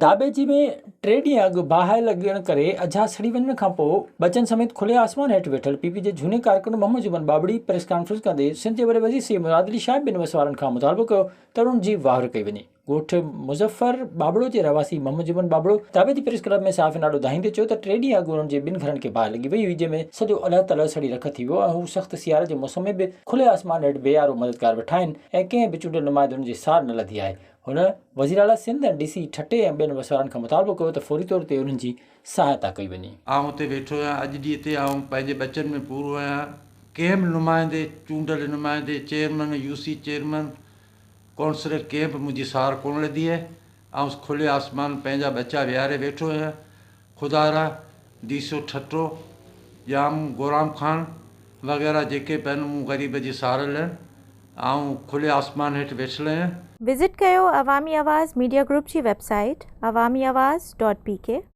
ڌاٻيجي ۾ ٽي ڏينهن اڳ باهه لڳڻ ڪري اجها سڙي وڃڻ کانپوء ٻچن سميت کلي آسمان هيٺ ويٺل پي پي جي جهوني ڪارڪن محمد جمن ٻاٻڙي پريس ڪانفرنس ڪندي سنڌ جي وڏي وزير سيد مراد علي شاهه ٻين وس وارن کان مطالبو ڪيو ته انهن جي واهر ڪئي وڃي. ڳوٺ مظفر ٻاٻڙو جي رهواسي محمد جمن ٻاٻڙو ڌاٻيجي پريس ڪلب ۾ صحافين آڏو دانهيندي چيو ته ٽي ڏينهن اڳ انهن جي ٻن گهرن کي باهه لڳي وئي هئي جنهن ۾ سڄو الهه تلهه سڙي رک ٿي ويو ۽ هو سخت سياري جي موسم ۾ به کلي آسمان هيٺ بي يارو مددگار ويٺا آهن ۽ ڪنهن به چونڊيل نمائندي انهن جي سار نه لڌي آهي. هن وزيراعليٰ سنڌ ۽ ڊي سي ٺٽي ۽ ٻين وسوارن کان مطالبو ڪيو ته فوري طور تي انهن جي سهائتا ڪئي وڃي. آئون اتي ويٺو آهيان، اڄ ڏينهن تي آئون پنهنجي ٻچن ۾ پورو آهيان، ڪنهن به نمائندي، چونڊيل نمائندي، چيئرمن، يو سي چيئرمن، ڪائونسلر ڪنهن به منهنجي سار ڪونه لڌي آهي، آئون کلي آسمان پنهنجا ٻچا ويهاري ويٺو آهيان، خدارا ڊي سو ٺٽو، ڄام گورام خان وغيره جيڪي به آهن مون غريب جي سار لهن، آئون کلي آسمان هيٺ ويٺل آهيان. وزٽ ڪيو عوامي آواز ميڊيا گروپ جي website Awami Awaz dot P K.